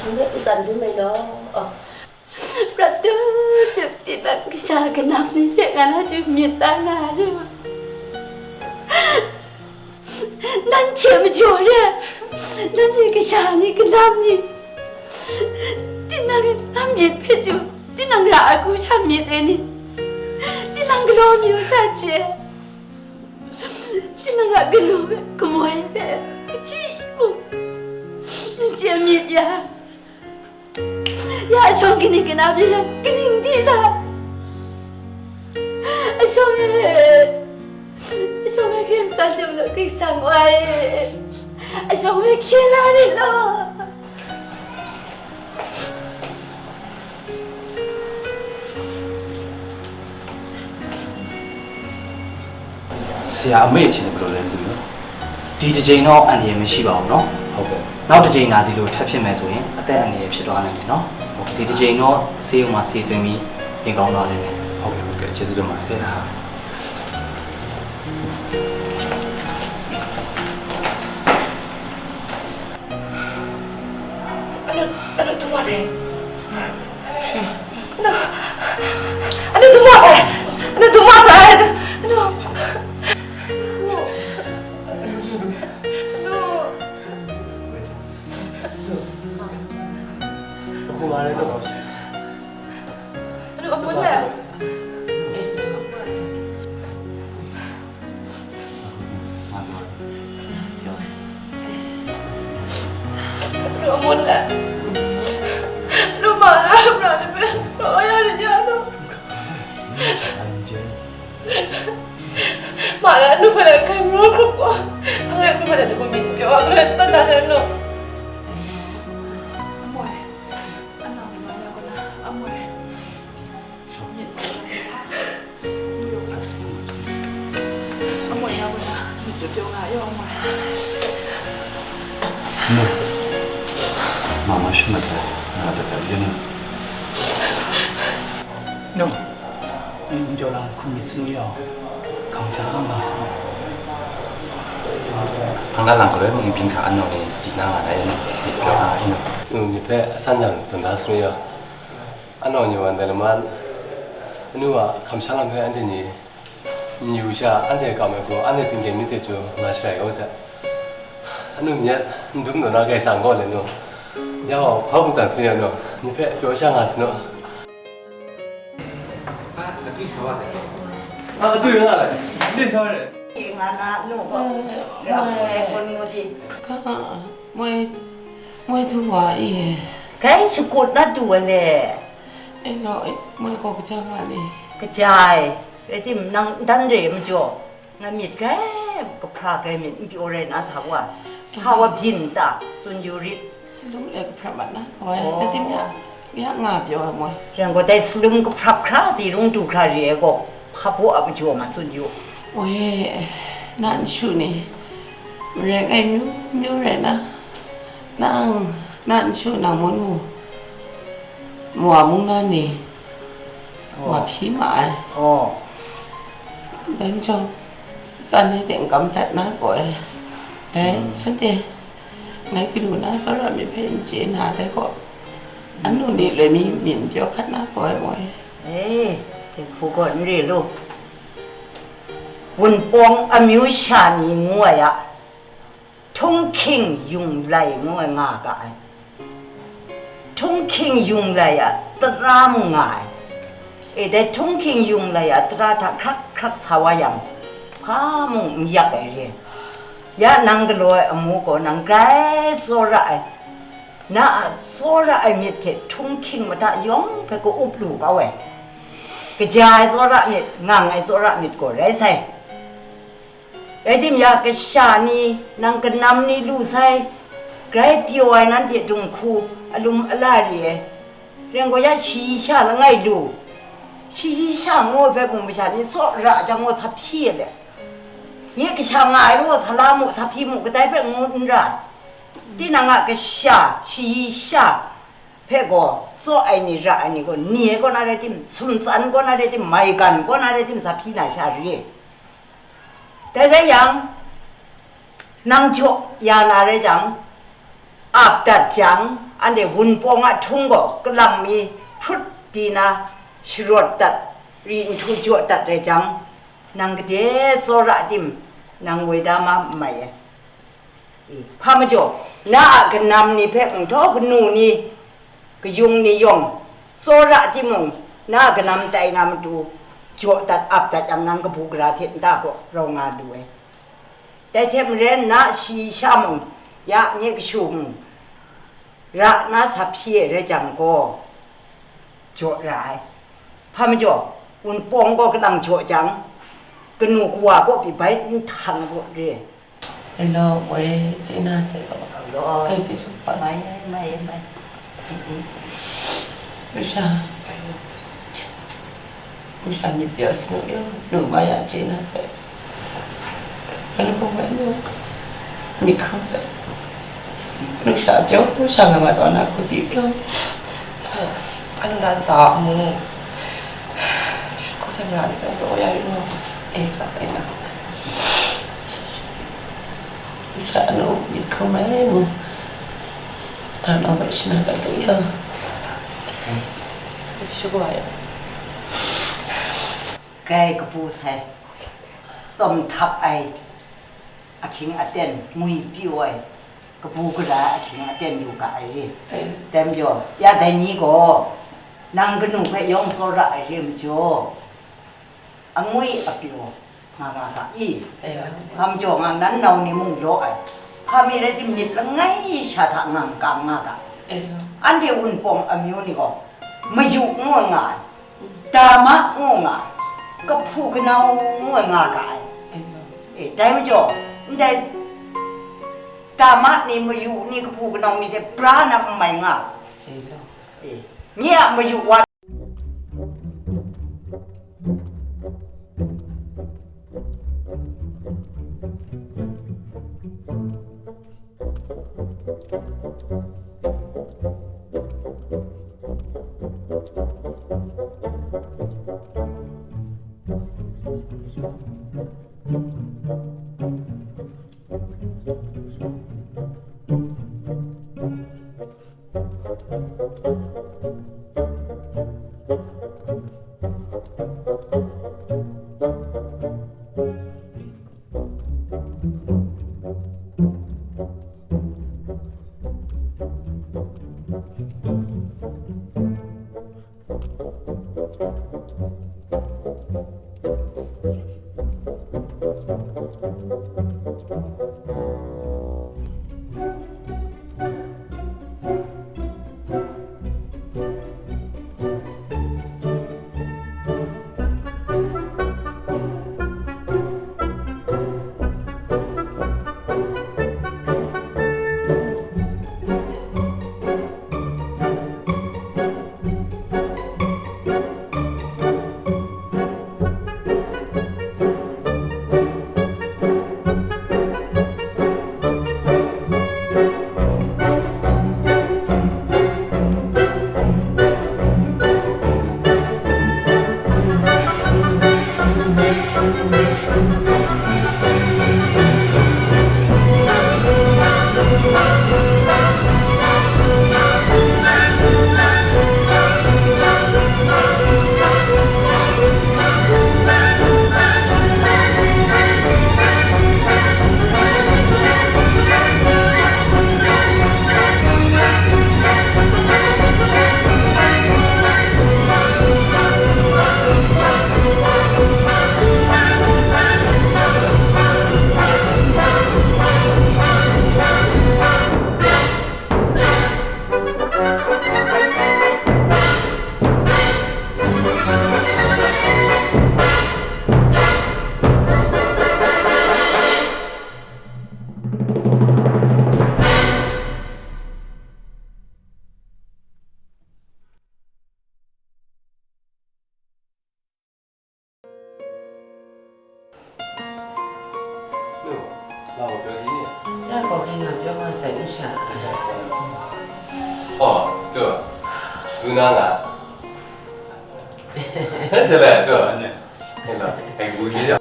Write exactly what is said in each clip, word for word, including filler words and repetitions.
Nang hpe n tsan dum ai law. Prat tup tup tinang kasha kanam ni hte nga na chyu myit ta nga ai rai wa. Nanhte majaw re, nanhte kasha ni kanam ni, tinang lam myit hpe chyu, tinang ra ai hku sham myit ai ni, tinang galaw amyu sha chye, tinang a galaw hpe, kamoi hpe, kachyi mung n chye myit ya. Ya shawng kaning kanam ni lam kaning di la? Ashawng e, ashawng e hkyen san lu lu, Karai Kasang wa e, ashawng e hkyen la rit law. Saja, အမေ့အခြေအနေ ဘယ်လိုလဲ မသိဘူးနော်။ ဒီတစ်ကြိမ်တော့ အန္တရာယ်မရှိပါဘူးနော်။ ဟုတ်ကဲ့။ နောက်တစ်ကြိမ်သာ ဒီလိုထပ်ဖြစ်မယ်ဆိုရင် အသက်အန္တရာယ်ဖြစ်သွားနိုင်တယ်နော်။ ဟုတ်ကဲ့။ ဒီတစ်ကြိမ်တော့ ဆေးရုံမှာ ဆေးသွင်းပြီး နေကောင်းသွားလိမ့်မယ်။ ဟုတ်ကဲ့၊ ဟုတ်ကဲ့။ ကျေးဇူးတင်ပါတယ်။ ဟုတ်ကဲ့။ အဲ့လို၊ အဲ့လိုတူမဆဲ။ အဲ့လိုတူမဆဲ။ အဲ့လိုတူမဆဲ။ အဲ့လို၊ အဲ့လို၊ အခုမှလည်းတော့ အဲ့လိုအမွေးနဲ့။ လူမလာမလာတပဲတော့ရရရတော့မလာနုဖလာခိုင်မလို့ခုကွာဖခင်နုဖလာတကူမင်းပြောအဲ့တော့တတ်တာစနော်အမွေအနောက်မလာကလာအမွေ အမွေရောက်စားတယ်။ အမွေရောက်လာတယ်။ ပြောပြောငါရောအမွေ။ No. Mama, shun na sa. Na ta ta yun. No. Yung jola kung misu yo. Kang cha ma sa. ဖန်ကလန်ကလွဲမုံပြင်းခါအနော်လေးစတီနာလာတယ်ပြောတာအင်း။ ဟိုမြစ်ဖက်အဆန်းကြောင်တွန်သားဆွေးရ အနော်ညိုဝါတယ်လမန် အနုဝါခမ်ဆာလမ်ဖဲအန်တီနီ ညူရှာအန်တီကမေကိုအန်တီတင်ကဲမြစ်တဲ့ကျိုးငါရှိုင်ကိုဆက်အနုမြတ်ဒုံတော့နာဂဲဆန်ကိုလည်းနော်ညောဖုံးဆန်ဆွေးရနော်မြစ်ဖက်ပြောရှာငါစနော် အတူရလာတယ်သိစားရတယ်ငါနာလို့ပေါ့ရအောင်လေကိုမျိုးဒီ ကမွေမွေသူဝါအီး ကဲချစ်ကိုတတ်တူဝဲလေအဲ့တော့မွေကိုကကြပါလေကကြိုင်ရတိမ်နန်းတန်းရေမကျော်ငါမြစ်ကဲကဖရာကဲမြစ်ပြောရဲနားသာကွာဟာဝဘျင်တာစွန်ယူရစ်စလုံးလည်းကဖရာမနာကွာအဲ့တိမ်ရ ရငါပြောမွဲရန်ကုန်တိုင်းစလုံးကဖရပ်ခရာတီရုံတူခရာရီအကောဖာပိုအပကျော်မှာစွန်ယူဝဲနန်ရှုနေမရဲငယ်မျိုးမျိုးရဲနာနန်နန်ရှုနမွန်းမူမွာမူနာနေဝါဖြီမအိုင်ဩတန်းချောင်းစနေတဲ့အင်္ဂမထက်နာကိုအဲတဲရှင်းတယ် ငါကလူနာစောရမေဖဲအင်ကျေနာတဲ့ကောအနုနေလည်းမင်းမင်းပြောခတ်နာကောဝဲအေးတေဖူကောနရေလိုဝန်ပောင်အမျိုးရှာနေငိုရရထုံးခင်ယုံလိုက်ငိုငါကအဲထုံးခင်ယုံလိုက်ရတရာမငါအဲအဲတဲထုံးခင်ယုံလိုက်ရတရာထခရက်ခရက်ဆာဝါယံဖာမုံယက်အဲရေ Ya nang galaw ai amu gaw nang grai tsawra ai, na a tsawra ai myit hte htunghking mada yawng hpe ka-up lu kau ai, kaja ai tsawra myit, ngang ai tsawra myit gaw rai sai. Rai timung, kasha ni, nang kanam ni lu sai, grai pyaw ai nanhte dunghku, alum ala re ai, rai gaw ya, shayi sha langai lu, shayi sha ngu ai hpe mung masha ni tsawra jang gaw, sa hpyi ai le. Nye kasha nga ai law, sa la mu, sa hpyi mu, kadai hpe ngu n ra ai. Tinang a kasha, shayi sha hpe gaw, tsaw ai ni, ra ai ni gaw, ni ai kaw na rai tim, sumtsan kaw na rai tim, maigan kaw na rai tim, sa hpyi na sha re. Dai rai yang, nang jaw ya na rai jang, ap dat jang, anhte Wunpawng a htung gaw kalang mi hprut di na sharawt dat, ri nhtu jaw dat rai jang, nang gade tsawra tim, nang woi da ma n mai ai. E, hpa majaw, na a kanam ni hpe mung, htaw kanu ni, kayung ni yawng, tsawra timung, na a kanam tai na matu, jaw dat ap dat yang, nang kabu gara hte nta kaw rau nga lu ai. Dai hte maren, na shayi sha mung, ya nye kashu mung, ra na sa hpyi ai rai jang gaw, jaw ra ai. Hpa majaw, Wunpawng gaw kalang jaw jang, kanu kawa kaw pyi bai n htang ai, baw re ai. Hello, woi, chye na sai gaw. Hello. Kai chye chyu hpa sai. Mai, mai, mai. Lusha. Lusha myit pyaw sanu yaw, lu ma ya chye na sai. Anu kong bai nu. Myit hkrum sai. Lusha pyaw, lusha nga ma taw na hku di pyaw. Anu dan sa mu. Shut ko sai mara ni kan ko ya yu no. Eh, ka, eh, ka. Sha nu myit hkrum ai mu. Dan awng hpe shana dat du yaw. Shu gaw ya. Grai kabu sai, tsawm htap ai ahkying aten, ngwi pyaw ai, kabu gara ai ahkying aten yu ga ai re. Dai majaw, ya dai ni gaw, nang kanu hpe yawng tsawra ai re majaw, angwi apyaw nga nga ga i? Ayo. Hpa majaw nga nan nau ni mung law ai. Hpa mi rai tim, myit langai sha hta ngang kang nga ga. Ayo. Anhte Wunpawng amyu ni gaw, mayu ngu ai nga ai, dama ngu nga ai, kahpu kanau ngu ai nga ga ai. Ayo. E, dai majaw, ndai dama ni, mayu ni, kahpu kanau ni hte bra na n mai nga ai. Ayo. E, nye a mayu wa Lu, 老婆表姐。 Dai gaw hkye nga pyaw nga sai, Lusha. 哦，对，Luna 啊。哎，谁来？对，哎，那，哎，我先讲。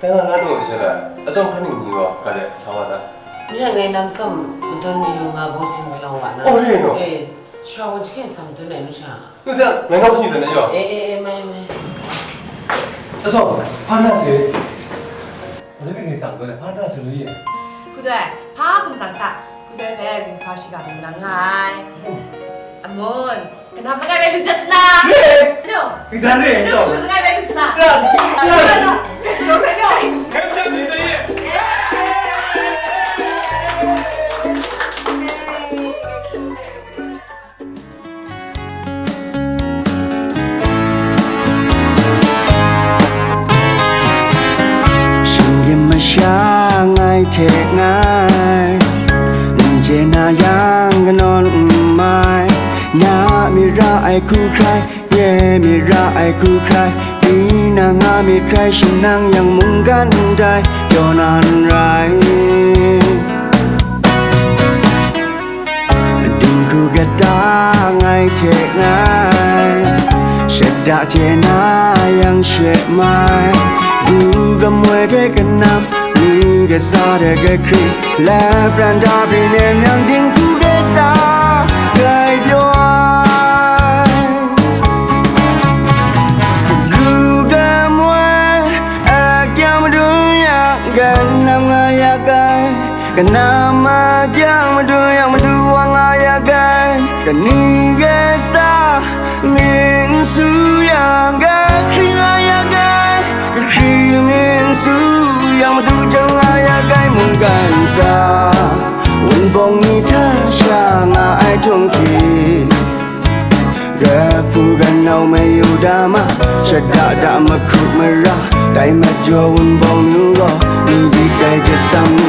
刚刚那种谁来？啊，这种肯定不用，快点，上网的。Ni a ngai nam tsawm madun mayu nga bawng sin galaw wa na. Oh, really, no? Eh, shawng chike sam dun ai nu sha. Nu da, ngai nau hkani dan ai yaw. Eh, eh, eh, mai, mai. Aso, hpa na se. Ade bai ngai sang dun ai, hpa na se lu ye. Hkudai, hpa hkum sang sa. Hkudai bai hpa shiga tsun nang nga ai. Amun, kanam langai bai lu jas na. Re! No. Ngi jan re, no, so. Shu langai bai lu sa. Ra, ra. Lo sa yo. Hem hem ni sa ye. Shinggyim masha ngai hte ngai, nje na yang kanawn n mai, nya mi ra ai hku hkrai, ye mi ra ai hku hkrai, tinang nga mi hkrai, shanang yang mungkan ndai, yaw na n rai. Dinghku kata ngai hte ngai, shada hte na yang she mai, du gamoi hte kanam, ni kasa hte kahkring, lapran da byin e myang dinghku kata ngai pyaw ai. Kagu gamoi a kyang madu yang, kanam nga ya kai, kanam a kyang madu yang, madu wa nga ya kai, kani kasa mi n su yang, kahkring nga ya kai, kahkring mi n su yang, madu jang nga ya kai, mungkan sa, wunpawng ni hta sha nga ai htung hkye. Kahpu kanau mayu da ma, shada da mahku mara, dai majaw wunpawng nu gaw, ni di dai jasam nu